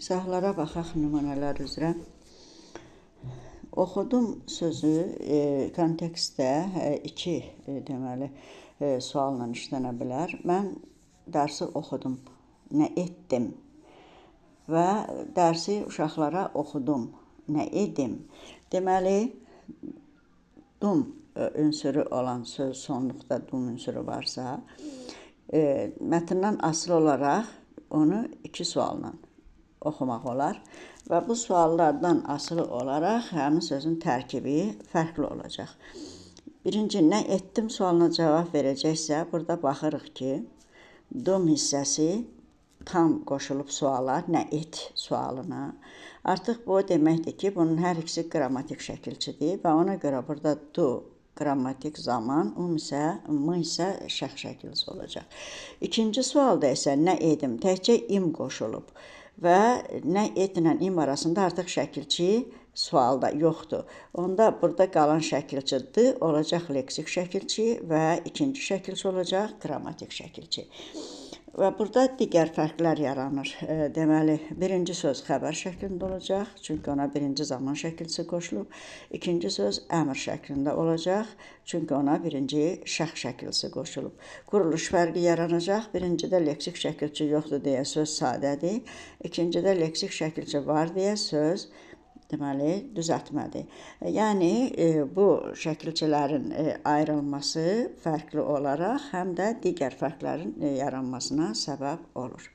İzahlara baxaq nümunələr üzrə. Oxudum sözü kontekstdə iki deməli sualla işlənə bilər. Mən dərsi oxudum, nə etdim? Və dərsi uşaqlara oxudum, nə edim? Deməli, dum ünsürü olan söz, sonluqda dum ünsürü varsa, mətndən asılı olaraq onu iki sualla oxumaq olar və bu suallardan asılı olaraq həmin sözün tərkibi fərqli olacaq. Birinci, nə etdim sualına cavab verəcəksə, burada baxırıq ki, dum hissəsi tam qoşulub suala, nə et sualına. Artıq bu o deməkdir ki, bunun hər ikisi qrammatik şəkilçidir və ona görə burada du qrammatik zaman, um isə, m isə şəxs şəkilçisi olacaq. İkinci sualda isə nə edim, təkcə im qoşulub və nə etlə im arasında artıq şəkilçi sualda yoxdur. Onda burada qalan şəkilçi d olacaq leksik şəkilçi və ikinci şəkilçi olacaq qrammatik şəkilçi. Və burada digər fərqlər yaranır. Deməli, birinci söz xəbər şəklində olacaq, çünki ona birinci zaman şəkilçisi qoşulub. İkinci söz əmr şəklində olacaq, çünki ona birinci şəxs şəkilçisi qoşulub. Quruluş fərqi yaranacaq. Birincidə leksik şəkilçi yoxdur deyə söz sadədir. İkincidə leksik şəkilçi var deyə söz deməli, düzəltmədir. Yəni, bu şəkilçilərin ayrılması fərqli olaraq həm də digər fərqlərin yaranmasına səbəb olur.